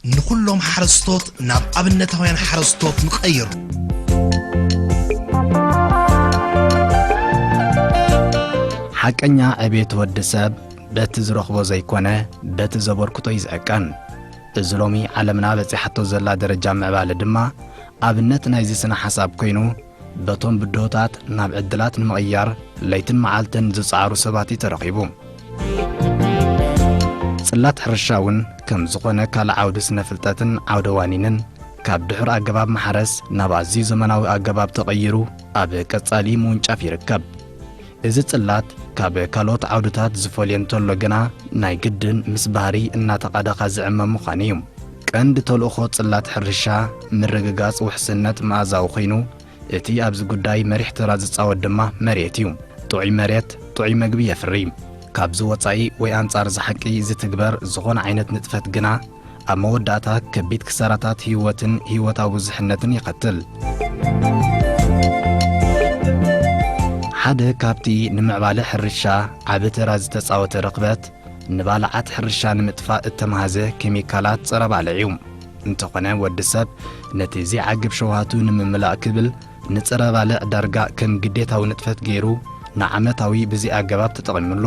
ንኹሎም ሓረስቶት ናብ ኣብነታውያን ሓረስቶት ንቐይር። ሓቀኛ ዕቤት ወዲ ሰብ በቲ ዝረኽቦ ዘይኮነ፣ በቲ ዘበርክቶ እዩ ዝዕቀን። እዚ ሎሚ ዓለምና በጺሓቶ ዘላ ደረጃ ምዕባለ ድማ ኣብነት ናይዚ ስነ ሓሳብ ኮይኑ፣ በቶም ብድሆታት ናብ ዕድላት ንምቕያር ለይትን መዓልትን ዝጸዓሩ ሰባት እዩ ተረኺቡ። ጽላት ሕርሻ እውን ከም ዝኾነ ካልእ ዓውዲ ስነ ፍልጠትን ዓውደ ዋኒንን ካብ ድሑር ኣገባብ ማሕረስ ናብ ኣዝዩ ዘመናዊ ኣገባብ ተቐይሩ ኣብ ቀጻሊ ምውንጫፍ ይርከብ። እዚ ጽላት ካብ ካልኦት ዓውድታት ዝፈልዮ እንተሎ ግና፣ ናይ ግድን ምስ ባህሪ እናተቓደኻ ዝዕመ ምዃኑ እዩ። ቀንዲ ተልእኾ ጽላት ሕርሻ ምርግጋጽ ውሕስነት መኣዛዊ ኮይኑ፣ እቲ ኣብዚ ጉዳይ መሪሕ ተራ ዝጻወት ድማ መሬት እዩ። ጥዑይ መሬት ጥዑይ መግቢ የፍሪ። ካብዚ ወጻኢ ወይ ኣንጻር እዚ ሓቂ ዝትግበር ዝኾነ ዓይነት ንጥፈት ግና፣ ኣብ መወዳእታ ከቢድ ክሳራታት ህይወትን ህይወታዊ ብዝሕነትን የኸትል። ሓደ ካብቲ ንምዕባለ ሕርሻ ዓቢ ተራ ዝተጻወተ ርኽበት፣ ንባልዓት ሕርሻ ንምጥፋእ እተማህዘ ኬሚካላት ጸረ ባልዕ እዩ። እንተኾነ፣ ወዲ ሰብ ነቲ ዘይዓግብ ሸውሃቱ ንምምላእ ክብል ንጸረ ባልዕ ዳርጋ ከም ግዴታዊ ንጥፈት ገይሩ ንዓመታዊ ብዘይ ኣገባብ ተጠቒሙሉ።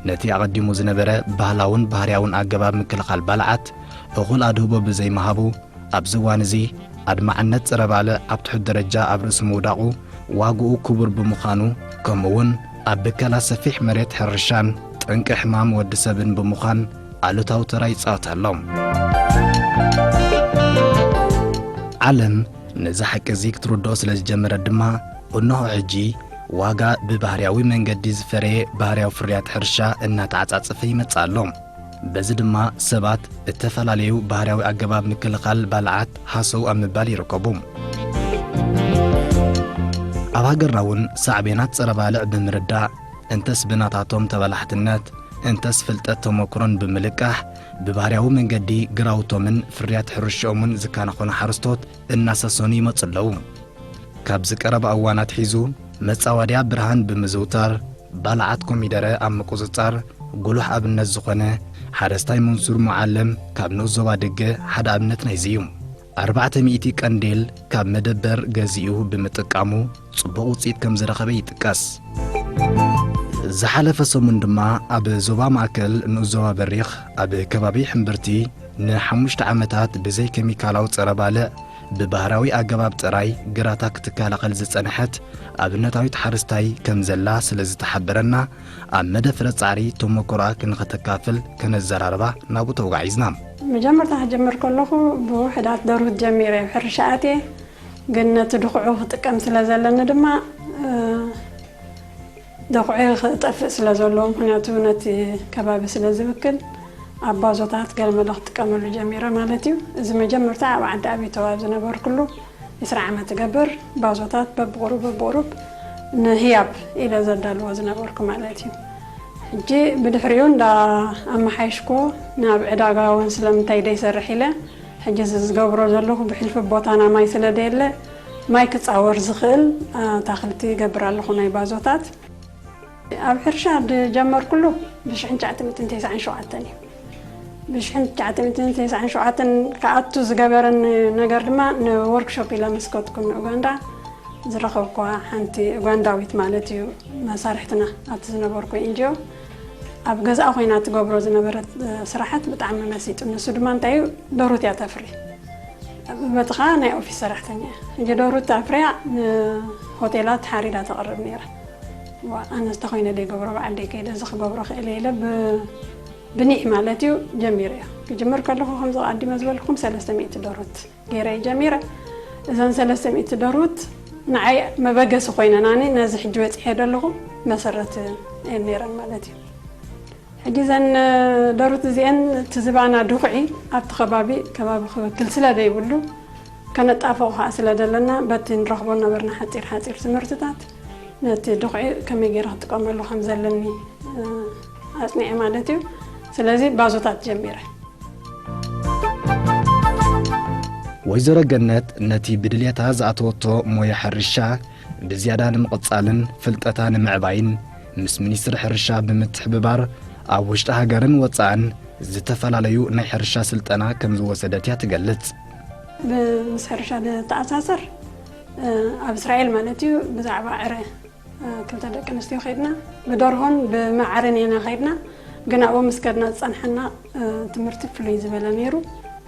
ነቲ ኣቐዲሙ ዝነበረ ባህላውን ባህርያውን ኣገባብ ምክልኻል ባልዓት እኹል ኣድህቦ ብዘይምሃቡ፣ ኣብዚ እዋን እዚ ኣድማዕነት ጸረ ባልዕ ኣብ ትሑት ደረጃ ኣብ ርእሲ ምውዳቑ፣ ዋግኡ ክቡር ብምዃኑ፣ ከምኡውን ኣብ ብከላ ሰፊሕ መሬት ሕርሻን ጠንቂ ሕማም ወዲ ሰብን ብምዃን ኣሉታዊ ተራ ይጻወት ኣሎ። ዓለም ነዚ ሓቂ እዚ ክትርድኦ ስለ ዝጀመረት ድማ፣ እነሆ ሕጂ ዋጋ ብባህርያዊ መንገዲ ዝፈረየ ባህርያዊ ፍርያት ሕርሻ እናተዓጻጸፈ ይመጽእ ኣሎ። በዚ ድማ ሰባት እተፈላለዩ ባህርያዊ ኣገባብ ምክልኻል ባልዓት ሃሰው ኣብ ምባል ይርከቡ። ኣብ ሃገርና እውን ሳዕቤናት ጸረ ባልዕ ብምርዳእ፣ እንተስ ብናታቶም ተበላሕትነት፣ እንተስ ፍልጠት ተመክሮን ብምልቃሕ፣ ብባህርያዊ መንገዲ ግራውቶምን ፍርያት ሕርሽኦምን ዝከናኸኑ ሓረስቶት እናሰሰኑ ይመጹ ኣለዉ። ካብዚ ቀረባ እዋን ኣትሒዙ፣ መጻወድያ ብርሃን ብምዝውታር፣ ባልዓት ኮሚደረ ኣብ ምቁጽጻር ጉሉሕ ኣብነት ዝኾነ ሓረስታይ መንሱር ሙዓለም ካብ ንኡስ ዞባ ደገ ሓደ ኣብነት ናይዚ እዩ። ኣርባዕተ ሚእቲ ቀንዴል ካብ መደበር ገዚኡ ብምጥቃሙ ጽቡቕ ውጽኢት ከም ዝረኸበ ይጥቀስ። ዝሓለፈ ሰሙን ድማ ኣብ ዞባ ማእከል ንኡስ ዞባ በሪኽ ኣብ ከባቢ ሕምብርቲ ንሓሙሽተ ዓመታት ብዘይ ኬሚካላዊ ጸረ ባልዕ ብባህራዊ ኣገባብ ጥራይ ግራታ ክትከላኸል ዝጸንሐት ኣብነታዊት ሓረስታይ ከም ዘላ ስለ ዝተሓበረና፣ ኣብ መደፍረ ጻዕሪ ተመክሮኣ ክንኸተካፍል ከነዘራርባ ናብኡ ተጓዒዝና። መጀመርታ ክጀምር ከለኹ ብውሕዳት ደርሁት ጀሚረ ሕርሻ ኣትየ፣ ግን ነቲ ድኹዑ ክጥቀም ስለ ዘለኒ ድማ፣ እ፣ ደኹዒ ክጠፍእ ስለ ዘለዎ፣ ምኽንያቱ ነቲ ከባቢ ስለ ዝብክል፣ ኣብ ባዞታት ገለመለ ክጥቀመሉ ጀሚረ ማለት እዩ። እዚ መጀመርታ ኣብ ዓዲ ኣቢቶ ኣብ ዝነበርኩሉ ዕስራ ዓመት እገብር፣ ባዞታት በብቑሩብ በብቑሩብ ንህያብ ኢለ ዘዳልዎ ዝነበርኩ ማለት እዩ። ሕጂ ብድሕሪኡ እንዳ ኣመሓይሽኮ ናብ ዕዳጋ እውን ስለምንታይ ደይሰርሕ ኢለ፣ ሕጂ እዚ ዝገብሮ ዘለኹ ብሕልፊ ቦታና ማይ ስለ ደየለ፣ ማይ ክጻወር ዝኽእል ኣታኽልቲ ይገብር ኣለኹ፣ ናይ ባዞታት። ኣብ ሕርሻ ዝጀመርኩሉ ብሽሕን ትሽዓተ ሚእትን ተስዓን ሸውዓተን እዩ። ብሽሕን ትሽዓተ ሚእትን ተስዓን ሸውዓተን ክኣቱ ዝገበረኒ ነገር ድማ፣ ንወርክሾፕ ኢለ ምስ ከድኩ ንኡጋንዳ ዝረኸብኩዋ ሓንቲ ኡጋንዳዊት ማለት እዩ፣ መሳርሕትና ኣብቲ ዝነበርኩ ኤንጂኦ፣ ኣብ ገዛኣ ኮይና ትገብሮ ዝነበረት ስራሓት ብጣዕሚ መሲጡ። ንሱ ድማ እንታይ እዩ፣ ደሩት እያ ተፍሪ። በቲ ኸዓ ናይ ኦፊስ ሰራሕተኛ እያ። ሕጂ ደሩት ኣፍርያ ንሆቴላት ሓሪዳ ተቕርብ ነይራ። ዋ፣ ኣነስ ተኾይነ ደይገብሮ፣ ብዓደይ ከይደ እዚ ክገብሮ ክእል ኢለ ብ-፣ ብኒሕ ማለት እዩ ጀሚረ እየ። ክጅምር ከለኹ ከምዚ ኣዲመ ዝበልኩም ሰለስተ ሚእቲ ደሩት ገይረ እየ ጀሚረ። እዘን ሰለስተ ሚእቲ ደሩት ንዓይ መበገሲ ኮይነናኒ፣ ነዚ ሕጂ በፂሐ ዘለኹ መሰረት እየን ነይረን ማለት እዩ። ሕጂ እዘን ደሩት እዚአን እቲ ዝባና ድኹዒ ኣብቲ ከባቢ፣ ከባቢ ክበክል ስለ ዘይብሉ፣ ከነጣፍኦ ከዓ ስለ ዘለና፣ በቲ ንረኽቦ ነበርና ሓፂር ሓፂር ትምህርትታት፣ ነቲ ድኹዒ ከመይ ገይረ ክጥቀመሉ ከም ዘለኒ፣ እ፣ ኣፅኒዐ ማለት እዩ። ስለዚ ባዞታት ጀሚረ። ወይዘሮ ገነት ነቲ ብድልየታ ዝኣተወቶ ሞያ ሕርሻ ብዝያዳ ንምቕጻልን ፍልጠታ ንምዕባይን ምስ ሚኒስትሪ ሕርሻ ብምትሕብባር ኣብ ውሽጢ ሃገርን ወጻእን ዝተፈላለዩ ናይ ሕርሻ ስልጠና ከም ዝወሰደት እያ ትገልጽ። ምስ ሕርሻ ዝተኣሳሰር ኣብ እስራኤል ማለት እዩ ብዛዕባ ዕረ ክልተ ደቂ ኣንስትዮ ከይድና ብደርሆን ብመዓርን ኢና ከይድና። ግን ኣብኡ ምስ ከድና ዝጸንሐና ትምህርቲ ፍሉይ ዝበለ ነይሩ።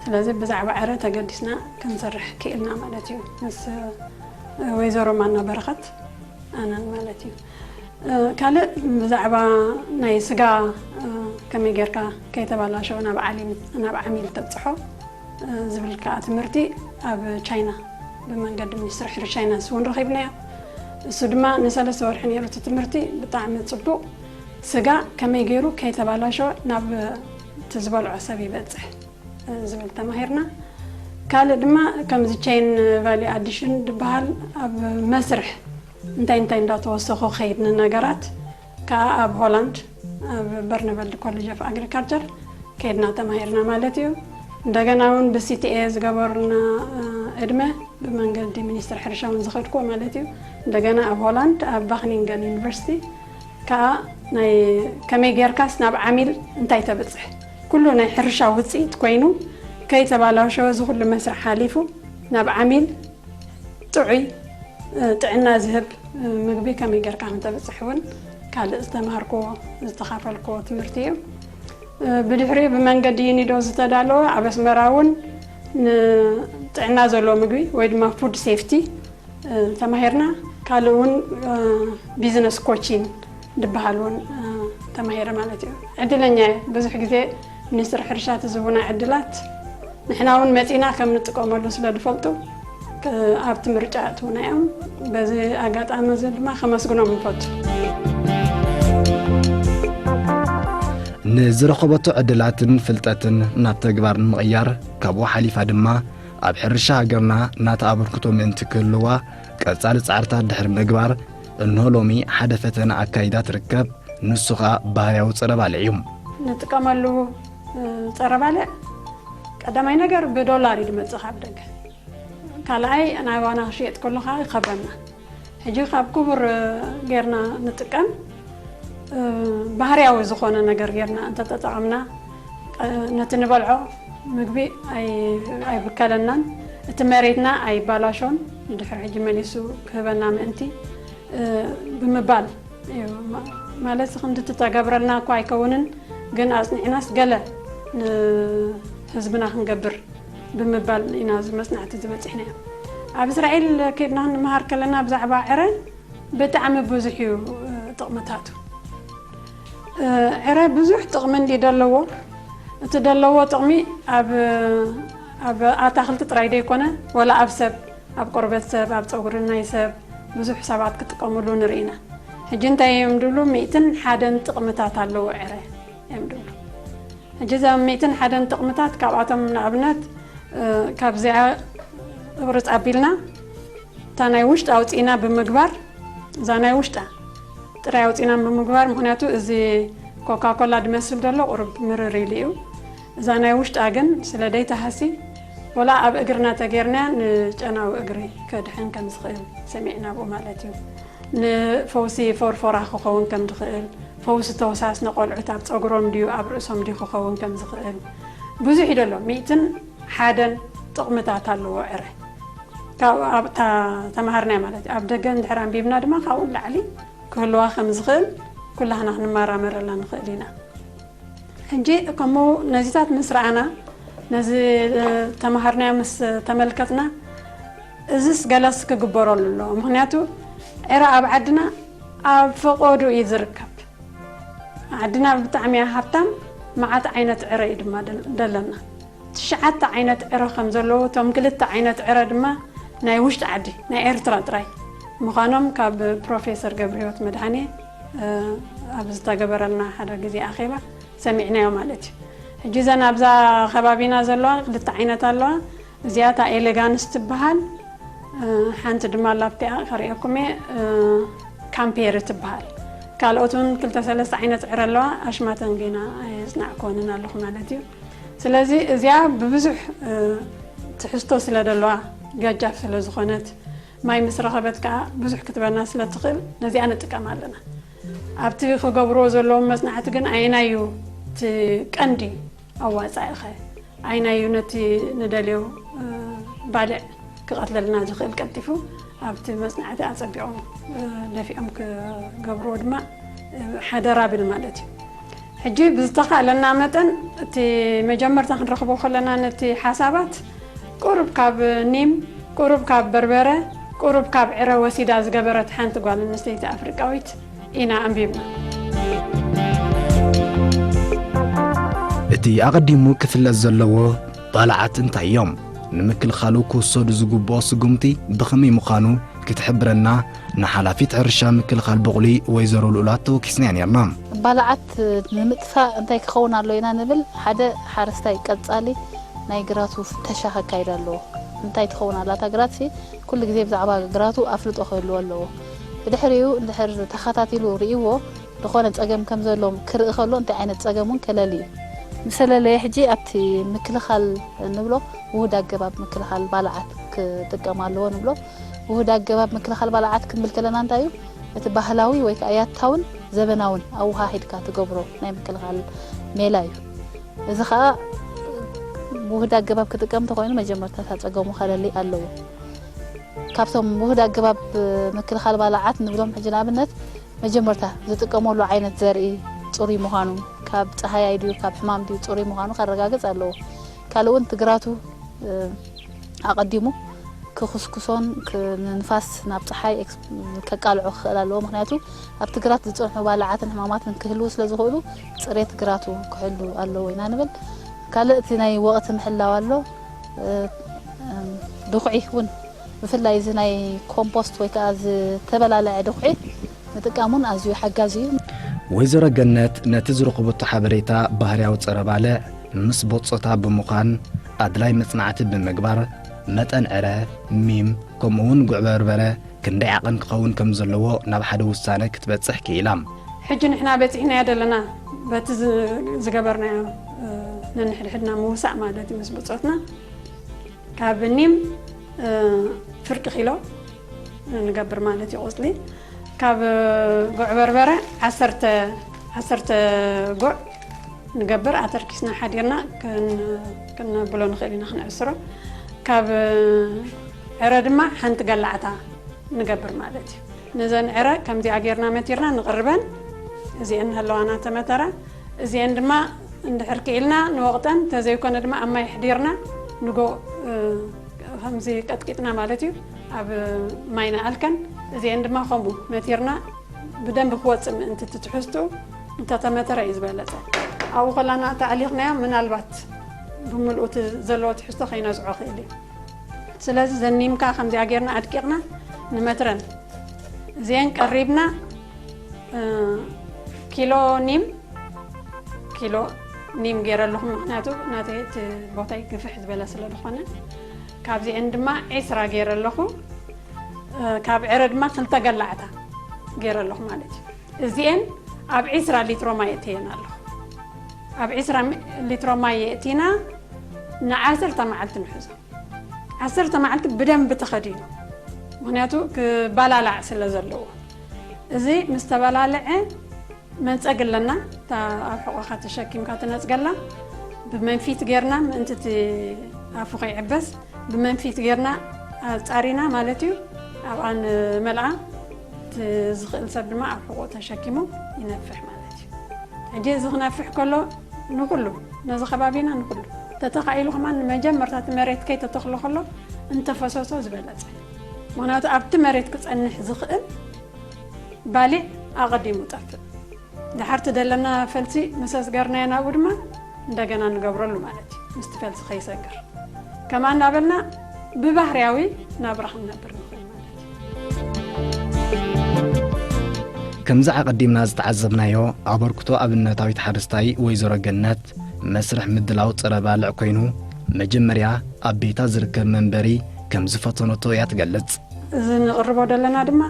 ስለዚ ብዛዕባ ዕረ ተገዲስና ክንሰርሕ ክኢልና ማለት እዩ፣ ምስ ወይዘሮ ማና በረኸት ኣነን ማለት እዩ። ካልእ ብዛዕባ ናይ ስጋ ከመይ ጌርካ ከይተባላሸወ ናብ ዓሊም ናብ ዓሚል ተብጽሖ ዝብል ከዓ ትምህርቲ ኣብ ቻይና ብመንገዲ ሚኒስትሪ ሕርሻ ኢና ንሱ እውን ረኺብናዮ። እሱ ድማ ንሰለስተ ወርሒ ነይሩ እቲ ትምህርቲ። ብጣዕሚ ጽቡቕ። ስጋ ከመይ ገይሩ ከይተባላሸወ ናብ እቲ ዝበልዖ ሰብ ይበጽሕ ዝብል ተማሂርና። ካልእ ድማ ከምዚ ቼን ቫሊ ኣዲሽን ዝበሃል ኣብ መስርሕ እንታይ እንታይ እንዳተወሰኹ ከይድ ንነገራት ከዓ ኣብ ሆላንድ ኣብ በርነቨልድ ኮሌጅ ኦፍ ኣግሪካልቸር ከይድና ተማሂርና ማለት እዩ። እንደገና እውን ብሲቲኤ ዝገበሩልና ዕድመ ብመንገዲ ሚኒስትር ሕርሻ እውን ዝኸድኩዎ ማለት እዩ። እንደገና ኣብ ሆላንድ ኣብ ቫክኒንገን ዩኒቨርሲቲ ከዓ ናይ ከመይ ጌርካስ ናብ ዓሚል እንታይ ተብፅሕ ኩሉ ናይ ሕርሻ ውፅኢት ኮይኑ ከይተባላሸወ እዚ ኩሉ መስርሕ ሓሊፉ ናብ ዓሚል ጥዑይ ጥዕና ዝህብ ምግቢ ከመይ ጌርካ ከም ተብፅሕ እውን ካልእ ዝተምሃርኩዎ ዝተኻፈልኩዎ ትምህርቲ እዩ። ብድሕሪኡ ብመንገዲ ዩኒዶ ዝተዳለወ ኣብ ኣስመራ እውን ንጥዕና ዘለዎ ምግቢ ወይ ድማ ፉድ ሴፍቲ ተማሂርና። ካልእ እውን ቢዝነስ ኮቺን ዝበሃል እውን ተማሂረ ማለት እዩ። ዕድለኛ እየ። ብዙሕ ግዜ ሚኒስትሪ ሕርሻ እቲ ዝህቡና ዕድላት ንሕና እውን መፂና ከም ንጥቀመሉ ስለ ዝፈልጡ ኣብቲ ምርጫ እትውና እዮም። በዚ ኣጋጣሚ እዚ ድማ ከመስግኖም ንፈቱ። ንዝረኸበቶ ዕድላትን ፍልጠትን ናብ ተግባር ንምቕያር ካብኡ ሓሊፋ ድማ ኣብ ሕርሻ ሃገርና ናታ ኣበርክቶ ምእንቲ ክህልዋ ቀጻሊ ጻዕርታት ድሕሪ ምግባር እንሆ ሎሚ ሓደ ፈተነ ኣካይዳ ትርከብ። ንሱ ኸኣ ባህርያዊ ጸረ ባልዕ እዩ። ንጥቀመሉ ጸረ ባልዕ ቀዳማይ ነገር ብዶላር እዩ ዝመጽእ ካብ ደገ። ካልኣይ ናባና ክሽየጥ ከሎ ከዓ ይኸብረና። ሕጂ ካብ ክቡር ጌርና ንጥቀም ባህርያዊ ዝኾነ ነገር ጌርና እንተተጠቐምና ነቲ ንበልዖ ምግቢ ኣይብከለናን፣ እቲ መሬትና ኣይባላሾን። ድሕሪ ሕጂ መሊሱ ክህበና ምእንቲ ብምባል ማለት ክንዲ ተገብረልና እኳ ኣይከውንን፣ ግን ኣጽኒዕናስ ገለ ንህዝብና ክንገብር ብምባል ኢና እዚ መጽናዕቲ ዝበጺሕናዮ። ኣብ እስራኤል ከድና ክንመሃር ከለና ብዛዕባ ዕረ ብጣዕሚ ብዙሕ እዩ ጥቕምታቱ። ዕረ ብዙሕ ጥቕሚ እንዲ ደለዎ፣ እቲ ደለዎ ጥቕሚ ኣብ ኣታክልቲ ጥራይ ደይኮነ ወላ ኣብ ሰብ ኣብ ቆርበት ሰብ ኣብ ፀጉሪ ናይ ሰብ ብዙሕ ሰባት ክጥቀምሉ ንርኢ ኢና። ሕጂ እንታይ እዮም ድብሉ? ሚእትን ሓደን ጥቕምታት ኣለዎ ዕረ እዮም ድብሉ። ሕጂ እዞም ሚእትን ሓደን ጥቕምታት ካብኣቶም ንኣብነት ካብዚኣ ቁርፅ ኣቢልና እታ ናይ ውሽጢ ኣውፂእና ብምግባር እዛ ናይ ውሽጣ ጥራይ ኣውፂእና ብምግባር፣ ምክንያቱ እዚ ኮካኮላ ድመስል ዘሎ ቁሩብ ምርር ኢሉ እዩ። እዛ ናይ ውሽጣ ግን ስለ ደይተሃሲ ወላ ኣብ እግርና ተጌርናያ ንጨናዊ እግሪ ከድሕን ከም ዝኽእል ሰሚዕና ብኡ ማለት እዩ። ንፈውሲ ፎርፎራ ክኸውን ከም ዝኽእል፣ ፈውሲ ተውሳስ ንቆልዑት ኣብ ፀጉሮም ድዩ ኣብ ርእሶም ድዩ ክኸውን ከም ዝኽእል ብዙሕ እዩ ደሎ። ሚእትን ሓደን ጥቕምታት ኣለዎ ዕረ። ካብ ኣብታ ተማሃርናያ ማለት እዩ። ኣብ ደገ እንድሕር ኣንቢብና ድማ ካብኡ ንላዕሊ ክህልዋ ከም ዝኽእል ኩላህና ክንመራመረላ ንኽእል ኢና። ሕጂ ከምኡ ነዚታት ምስ ረኣና ነዚ ተማሃርናዮ ምስ ተመልከትና እዝስ ገለስ ክግበረሉ ኣለዎ። ምክንያቱ ዕረ ኣብ ዓድና ኣብ ፈቆዱ እዩ ዝርከብ። ዓድና ብጣዕሚ እያ ሃብታም፣ መዓት ዓይነት ዕረ እዩ ድማ ደለና። ትሽዓተ ዓይነት ዕረ ከም ዘለዉ እቶም ክልተ ዓይነት ዕረ ድማ ናይ ውሽጢ ዓዲ ናይ ኤርትራ ጥራይ ምዃኖም ካብ ፕሮፌሰር ገብረህይወት መድሃኔ ኣብ ዝተገበረልና ሓደ ግዜ ኣኼባ ሰሚዕናዮ ማለት እዩ። ሕጂ እዘን ኣብዛ ከባቢና ዘለዋ ክልተ ዓይነት ኣለዋ። እዚኣ እታ ኤሌጋንስ ትበሃል፣ ሓንቲ ድማ ላብቲኣ ከርእየኩም እየ፣ ካምፔር ትበሃል። ካልኦት እውን ክልተ ሰለስተ ዓይነት ዕረ ኣለዋ፣ ኣሽማተን ጌና ኣየጽናዕክወንን ኣለኹ ማለት እዩ። ስለዚ እዚኣ ብብዙሕ ትሕዝቶ ስለ ዘለዋ ገጃፍ ስለ ዝኾነት ማይ ምስ ረኸበት ከዓ ብዙሕ ክትበና ስለ ትኽእል ነዚኣ ንጥቀም ኣለና። ኣብቲ ክገብርዎ ዘለዎም መጽናዕቲ ግን ኣየናይ እዩ እቲ ቀንዲ ኣዋጻኢኸ ኣይናዩ ነቲ ንደልዮ ባልዕ ክቐትለልና ዝኽእል ቀልጢፉ ኣብቲ መጽናዕቲ ኣጸቢቖም ደፊኦም ክገብርዎ ድማ ሓደራ ብል ማለት እዩ። ሕጂ ብዝተኻእለና መጠን እቲ መጀመርታ ክንረኽቦ ከለና ነቲ ሓሳባት ቁሩብ ካብ ኒም፣ ቁሩብ ካብ በርበረ፣ ቁሩብ ካብ ዕረ ወሲዳ ዝገበረት ሓንቲ ጓል ኣንስተይቲ ኣፍሪቃዊት ኢና ኣንቢብና። እቲ ኣቐዲሙ ክፍለጥ ዘለዎ ባልዓት እንታይ እዮም? ንምክልኻሉ ክውሰዱ ዝግብኦ ስጉምቲ ብኸመይ ምዃኑ ክትሕብረና ንሓላፊት ሕርሻ ምክልኻል ብቑሊ ወይዘሮ ልኡላት ተወኪስናያ ነርና። ባልዓት ንምጥፋእ እንታይ ክኸውን ኣሎ ኢና ንብል፣ ሓደ ሓረስታይ ቀጻሊ ናይ ግራቱ ፍተሻ ከካይድ ኣለዎ። እንታይ ትኸውን ኣላ እታ ግራት ሲ ኩሉ ግዜ ብዛዕባ ግራቱ ኣፍልጦ ክህልዎ ኣለዎ። ብድሕሪኡ እንድሕር ተኸታቲሉ ርእይዎ ዝኾነ ጸገም ከም ዘሎ ክርኢ ከሎ እንታይ ዓይነት ጸገም እውን ከለሊ እዩ። ምስ ኣለለየ ሕጂ ኣብቲ ምክልኻል ንብሎ ውሁድ ኣገባብ ምክልኻል ባልዓት ክጥቀም ኣለዎ ንብሎ። ውሁድ ኣገባብ ምክልኻል ባልዓት ክንብል ከለና እንታይ እዩ? እቲ ባህላዊ ወይ ከዓ ያታውን ዘበናውን ኣወሃሂድካ ትገብሮ ናይ ምክልኻል ሜላ እዩ። እዚ ከዓ ውህድ ኣገባብ ክጥቀም እንተኮይኑ መጀመርታ እታ ፀገሙ ከለሊ ኣለዎ። ካብቶም ውህድ ኣገባብ ምክልኻል ባልዓት ንብሎም ሕጂ ንኣብነት መጀመርታ ዝጥቀመሉ ዓይነት ዘርኢ ፅሩይ ምዃኑ ካብ ፀሃያይ ድዩ ካብ ሕማም ድዩ ፅሩይ ምዃኑ ከረጋግፅ ኣለዎ። ካልእ እውን ትግራቱ ኣቐዲሙ ክኹስኩሶን ንንፋስ ናብ ፀሓይ ከቃልዖ ክኽእል ኣለዎ። ምክንያቱ ኣብቲ ግራት ዝፀንሑ ባልዓትን ሕማማትን ክህልዉ ስለ ዝኽእሉ ፅሬት ግራቱ ክሕሉ ኣለዎ ኢና ንብል። ካልእ እቲ ናይ ወቕቲ ምሕላው ኣሎ። ድኹዒ እውን ብፍላይ እዚ ናይ ኮምፖስት ወይ ከዓ ዝተበላለዐ ድኹዒ ምጥቃም እውን ኣዝዩ ሓጋዚ እዩ። ወይዘሮ ገነት ነቲ ዝረኸበቶ ሓበሬታ ባህርያዊ ጸረ ባልዕ ምስ ቦጾታ ብምዃን ኣድላይ መጽናዕቲ ብምግባር መጠን ዕረ፣ ሚም፣ ከምኡውን ጉዕ በርበረ ክንደይ ዓቐን ክኸውን ከም ዘለዎ ናብ ሓደ ውሳነ ክትበጽሕ ክኢላ። ሕጂ ንሕና በጺሕናዮ ዘለና በቲ ዝገበርናዮ ነንሕድሕድና ምውሳእ ማለት እዩ ምስ ብጾትና ካብ ኒም ፍርቂ ኪሎ ንገብር ማለት እዩ። ቁፅሊ ካብ ጉዕ በርበረ ዓሰርተ ዓሰርተ ጉዕ ንገብር ኣተርኪስና ሓዲርና ክነብሎ ንኽእል ኢና ክነዕስሮ። ካብ ዕረ ድማ ሓንቲ ገላዕታ ንገብር ማለት እዩ። ነዘን ዕረ ከምዚኣ ጌርና መቲርና ንቕርበን እዚአን ንህለዋና ተመተረ እዚአን ድማ እንድሕር ክኢልና ንወቕጠን ተዘይኮነ ድማ ኣብ ማይ ኣሕዲርና ንጎ ከምዚ ቀጥቂጥና ማለት እዩ ኣብ ማይ ንኣልከን እዚአን ድማ ከምኡ መቲርና ብደንቢ ክወፅእ ምእንቲ እቲ ትሕዝትኡ እንተተመተረ እዩ ዝበለፀ ኣብኡ ከላና ተኣሊኽናዮ ምናልባት ብምልኡ እቲ ዘለዎ ትሕዝቶ ከይነዝዖ ክእል እዩ ስለዚ ዘኒምካ ከምዚኣ ጌርና ኣድቂቕና ንመትረን እዚአን ቀሪብና ኪሎ ኒም ኪሎ ኒም ገይረ ኣለኹ ምክንያቱ ናተይ እቲ ቦታይ ግፍሕ ዝበለ ስለ ዝኾነ ካብዚአን ድማ ዒስራ ገይረ ኣለኹ ካብ ዕረ ድማ ክልተ ገላዕታ ገይረ ኣለኹ ማለት እዩ እዚአን ኣብ ዒስራ ሊትሮ ማይ እተየን ኣለኹ ኣብ ዒስራ ሊትሮ ማይ የእቲና ንዓሰርተ መዓልቲ ንሕዞ ዓሰርተ መዓልቲ ብደንቢ ተኸዲኑ ምክንያቱ ክባላላዕ ስለ ዘለዎ እዚ ምስ ተባላለዐ መንፀግ ኣለና እታ ኣብ ሕቆኻ ተሸኪምካ ትነፅገላ ብመንፊት ጌርና ምእንቲ እቲ ኣፉ ከይዕበስ ብመንፊት ጌርና ኣፃሪና ማለት እዩ ኣብኣ ንመልኣ እቲ ዝኽእል ሰብ ድማ ኣብ ሕቆ ተሸኪሙ ይነፍሕ ማለት እዩ ሕጂ እዚ ክነፍሕ ከሎ ንኩሉ ነዚ ከባቢና ንኩሉ ተተኻኢሉ ከማን ንመጀመርታ እቲ መሬት ከይተተኽሎ ከሎ እንተፈሰሶ ዝበለፀ ምክንያቱ ኣብቲ መሬት ክፀንሕ ዝኽእል ባሊዕ ኣቐዲሙ ጠፍእ ድሓር ትደለና ፈልሲ ምስ ኣስገርናዮ ናብኡ ድማ እንደገና ንገብረሉ ማለት እዩ ምስቲ ፈልሲ ከይሰግር ከማ እናበልና ብባህርያዊ ናብራ ክንነብር ንኽእል ማለት እዩ ከምዚ ኣቐዲምና ዝተዓዘብናዮ ኣበርክቶ ኣብነታዊት ሓረስታይ ወይዘሮ ገነት መስርሕ ምድላው ጸረ ባልዕ ኮይኑ መጀመርያ ኣብ ቤታ ዝርከብ መንበሪ ከም ዝፈተነቶ እያ ትገልጽ። እዚ ንቕርቦ ዘለና ድማ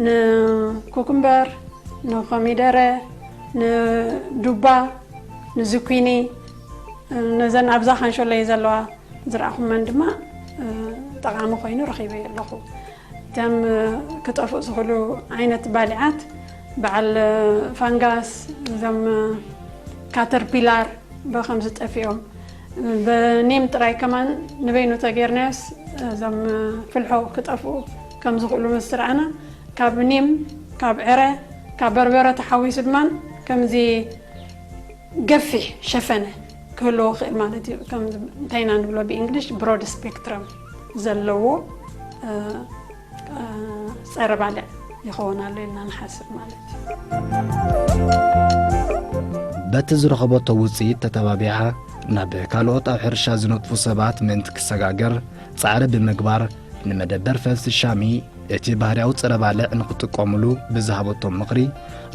ንኩኩምበር፣ ንኮሚደረ፣ ንዱባ፣ ንዝኩኒ ነዘን ኣብዛ ካንሾለይ ዘለዋ ዝረኣኹመን ድማ ጠቓሚ ኮይኑ ረኺበዮ ኣለኹ። እቶም ክጠፍኡ ዝኽእሉ ዓይነት ባልዓት በዓል ፋንጋስ፣ እዞም ካተርፒላር፣ ብኸምዚ ጠፊኦም። ብኔም ጥራይ ከማን ንበይኑ ተጌርናዮስ እዞም ፍልሖ ክጠፍኡ ከም ዝኽእሉ ምስ ረኣና፣ ካብ ኔም፣ ካብ ዕረ፣ ካብ በርበረ ተሓዊሱ ድማ ከምዚ ገፊሕ ሸፈነ ክህልዎ ይኽእል ማለት እዩ። ከም እንታይ ኢና ንብሎ ብእንግሊሽ ብሮድ ስፔክትረም ዘለዎ እ፣ እ፣ ጸረ ባልዕ ይኸውን ኣሎ ኢልና ንሓስብ ማለት እዩ። በቲ ዝረኸበቶ ውፅኢት ተተባቢዓ ናብ ካልኦት ኣብ ሕርሻ ዝነጥፉ ሰባት ምእንቲ ክሰጋገር ፃዕሪ ብምግባር፣ ንመደበር ፈልሲ ሻሚ እቲ ባህርያዊ ፀረ ባልዕ ንክጥቀሙሉ ብዝሃበቶም ምኽሪ፣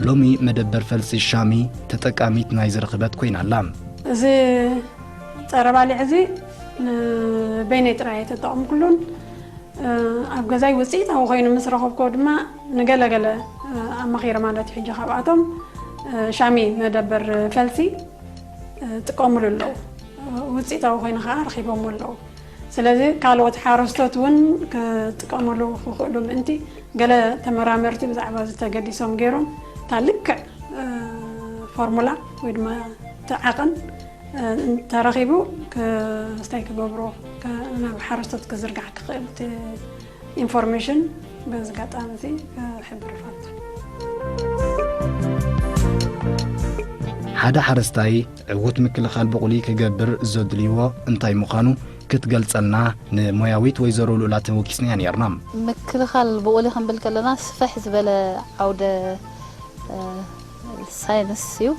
ሎሚ መደበር ፈልሲ ሻሚ ተጠቃሚት ናይ ዝረኽበት ኮይና ኣላ። እዚ ጸረ ባልዕ እዚ ንበይነይ ጥራይ ኣይተጠቐምኩሉን። እ፣ ኣብ ገዛይ ውፅኢታዊ ኮይኑ ምስ ረኸብክዎ ድማ ንገለገለ፣ እ፣ ኣማኺረ ማለት እዩ። ሕጂ ካብኣቶም፣ እ፣ ሻሚ መደበር ፈልሲ፣ እ፣ ጥቀሙሉ ኣለዉ። እ፣ ውፅኢታዊ ኮይኑ ከዓ ረኺቦም ኣለዉ። ስለዚ ካልኦት ሓረስቶት እውን ክጥቀሙሉ ክኽእሉ ምእንቲ፣ ገለ ተመራመርቲ ብዛዕባ እዚ ተገዲሶም ገይሮም፣ እታ ልክዕ፣ እ፣ ፎርሙላ ወይ ድማ እቲ ዓቐን፣ እ፣ እንተረኺቡ፣ ክ-፣ እንታይ ክገብሮ፣ ክ-፣ ናብ ሓረስቶት ክዝርጋሕ ክኽእል እቲ ኢንፎርሜሽን በዚ ኣጋጣሚ እዚ ክሕብር እፈቱ። ሓደ ሓረስታይ ዕዉት ምክልኻል ብቑሊ ክገብር ዘድልይዎ እንታይ ምዃኑ ክትገልጸልና ንሞያዊት ወይዘሮ ልኡላ ተወኪስናያ ነርና። ምክልኻል ብቑሊ ክንብል ከለና ስፍሕ ዝበለ ዓውደ፣ እ፣ ሳይንስ እዩ።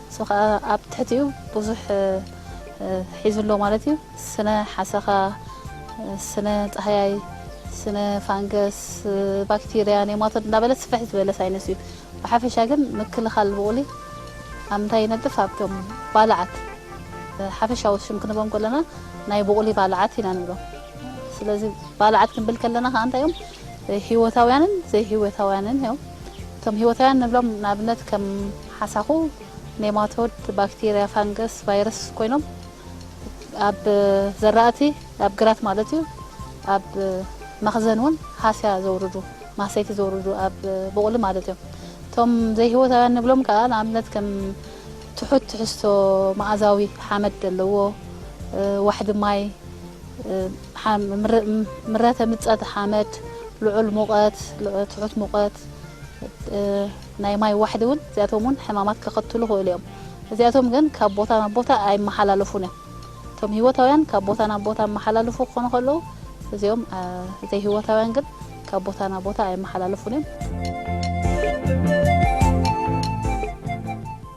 እሱ ከዓ ኣብ ትሕቲኡ ብዙሕ፣ እ፣ እ፣ ሒዙ ኣሎ ማለት እዩ። ስነ ሓሰኻ፣ እ፣ ስነ ጻህያይ፣ ስነ ፋንገስ፣ እ፣ ባክቴርያ፣ ኔማቶድ እንዳበለ ስፍሕ ዝበለ ሳይንስ እዩ። ብሓፈሻ ግን ምክልኻል ብቑሊ ኣብ ምንታይ ይነጥፍ? ኣብቶም ባልዓት፣ እ፣ ሓፈሻዊ ሽም ክንቦም ከለና ናይ ብቑሊ ባልዓት ኢና ንብሎም። ስለዚ ባልዓት ክንብል ከለና ከዓ እንታይ እዮም? ህይወታውያንን ዘይህይወታውያንን እዮም። እቶም ህይወታውያን ንብሎም ንኣብነት ከም ሓሳኹ፣ ኔማቶድ፣ ባክቴርያ፣ ፋንገስ፣ ቫይረስ ኮይኖም ኣብ ዘራእቲ፣ ኣብ ግራት ማለት እዩ፣ ኣብ መኽዘን እውን ሃስያ ዘውርዱ፣ ማህሰይቲ ዘውርዱ ኣብ ብቑሊ ማለት እዮም። እቶም ዘይህይወታውያን ንብሎም ከዓ ንኣብነት ከም ትሑት ትሕዝቶ መኣዛዊ ሓመድ ዘለዎ፣ እ፣ ዋሕዲ ማይ፣ እ፣ ሓ-፣ ምረ-፣ ምረተ ምጸት ሓመድ፣ ልዑል ሙቐት፣ ልዑ-፣ ትሑት ሙቐት፣ እ፣ ናይ ማይ ዋሕዲ እውን እዚኣቶም እውን ሕማማት ከኸትሉ ይኽእሉ እዮም። እዚኣቶም ግን ካብ ቦታ ናብ ቦታ ኣይመሓላለፉን እዮም። እቶም ህይወታውያን ካብ ቦታ ናብ ቦታ መሓላለፉ ክኾኑ ከለዉ፣ እዚኦም፣ እ፣ ዘይህይወታውያን ግን ካብ ቦታ ናብ ቦታ ኣይመሓላለፉን እዮም።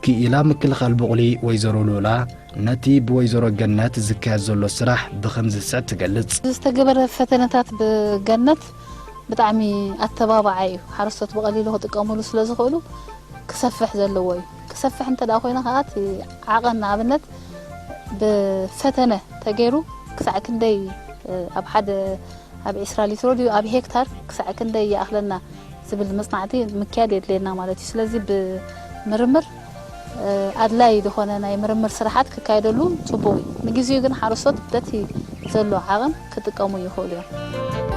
ክኢላ ምክልኻል ብቑሊ ወይዘሮ ልኡላ ነቲ ብወይዘሮ ገነት ዝካየድ ዘሎ ስራሕ ብኸምዚ ዝስዕብ ትገልጽ። ዝተገበረ ፈተነታት ብገነት ብጣዕሚ ኣተባባዓይ እዩ። ሓረስቶት ብቐሊሉ ክጥቀሙሉ ስለ ዝኽእሉ ክሰፍሕ ዘለዎ እዩ። ክሰፍሕ እንተ ደኣ ኮይነ ከኣ እቲ ዓቐን ንኣብነት ብፈተነ ተገይሩ ክሳዕ ክንደይ፣ እ፣ ኣብ ሓደ ኣብ ዕስራ ሊትሮ ድዩ ኣብ ሄክታር ክሳዕ ክንደይ ይኣኽለና ዝብል መጽናዕቲ ምክያድ የድልየና ማለት እዩ። ስለዚ ብምርምር፣ እ፣ ኣድላይ ዝኾነ ናይ ምርምር ስራሓት ክካየደሉ ጽቡቕ እዩ። ንግዜኡ ግን ሓረስቶት በቲ ዘሎ ዓቐን ክጥቀሙ ይኽእሉ እዮም።